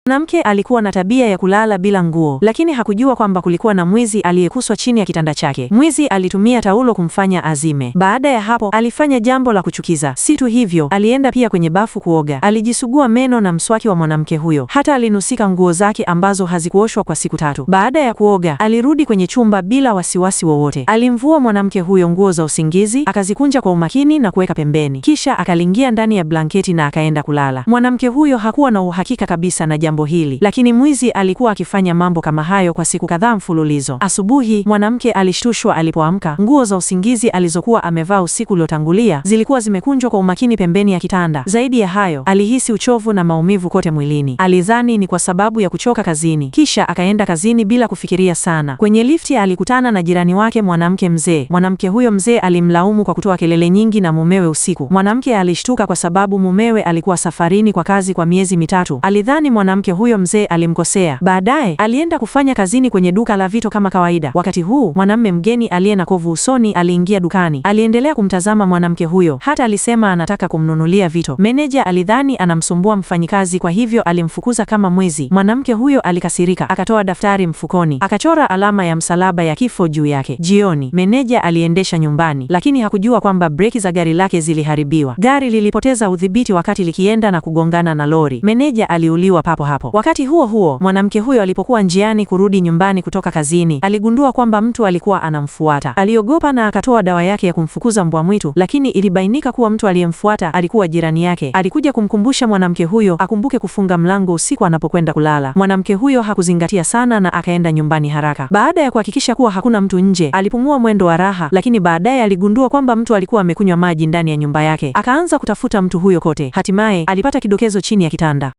Mwanamke alikuwa na tabia ya kulala bila nguo, lakini hakujua kwamba kulikuwa na mwizi aliyekuswa chini ya kitanda chake. Mwizi alitumia taulo kumfanya azime. Baada ya hapo, alifanya jambo la kuchukiza. Si tu hivyo, alienda pia kwenye bafu kuoga. Alijisugua meno na mswaki wa mwanamke huyo. Hata alinusika nguo zake ambazo hazikuoshwa kwa siku 3. Baada ya kuoga, alirudi kwenye chumba bila wasiwasi wowote. Alimvua mwanamke huyo nguo za usingizi, akazikunja kwa umakini na kuweka pembeni. Kisha akalingia ndani ya blanketi na akaenda kulala. Mwanamke huyo hakuwa na uhakika kabisa na jambo hili, lakini mwizi alikuwa akifanya mambo kama hayo kwa siku kadhaa mfululizo. Asubuhi, mwanamke alishtushwa alipoamka. Nguo za usingizi alizokuwa amevaa usiku uliotangulia zilikuwa zimekunjwa kwa umakini pembeni ya kitanda. Zaidi ya hayo, alihisi uchovu na maumivu kote mwilini. Alidhani ni kwa sababu ya kuchoka kazini. Kisha akaenda kazini bila kufikiria sana. Kwenye lifti alikutana na jirani wake mwanamke mzee. Mwanamke huyo mzee alimlaumu kwa kutoa kelele nyingi na mumewe usiku. Mwanamke alishtuka kwa sababu mumewe alikuwa safarini kwa kazi kwa miezi 3. Alidhani mwanamke huyo mzee alimkosea. Baadaye alienda kufanya kazini kwenye duka la vito kama kawaida. Wakati huu mwanamme mgeni aliye na kovu usoni aliingia dukani. Aliendelea kumtazama mwanamke huyo, hata alisema anataka kumnunulia vito. Meneja alidhani anamsumbua mfanyikazi, kwa hivyo alimfukuza kama mwizi. Mwanamke huyo alikasirika, akatoa daftari mfukoni, akachora alama ya msalaba ya kifo juu yake. Jioni meneja aliendesha nyumbani, lakini hakujua kwamba breki za gari lake ziliharibiwa. Gari lilipoteza udhibiti wakati likienda na kugongana na lori. Meneja aliuliwa papo hapo. Wakati huo huo, mwanamke huyo alipokuwa njiani kurudi nyumbani kutoka kazini, aligundua kwamba mtu alikuwa anamfuata. Aliogopa na akatoa dawa yake ya kumfukuza mbwa mwitu, lakini ilibainika kuwa mtu aliyemfuata alikuwa jirani yake. Alikuja kumkumbusha mwanamke huyo akumbuke kufunga mlango usiku anapokwenda kulala. Mwanamke huyo hakuzingatia sana na akaenda nyumbani haraka. Baada ya kuhakikisha kuwa hakuna mtu nje, alipumua mwendo wa raha, lakini baadaye aligundua kwamba mtu alikuwa amekunywa maji ndani ya nyumba yake. Akaanza kutafuta mtu huyo kote. Hatimaye alipata kidokezo chini ya kitanda.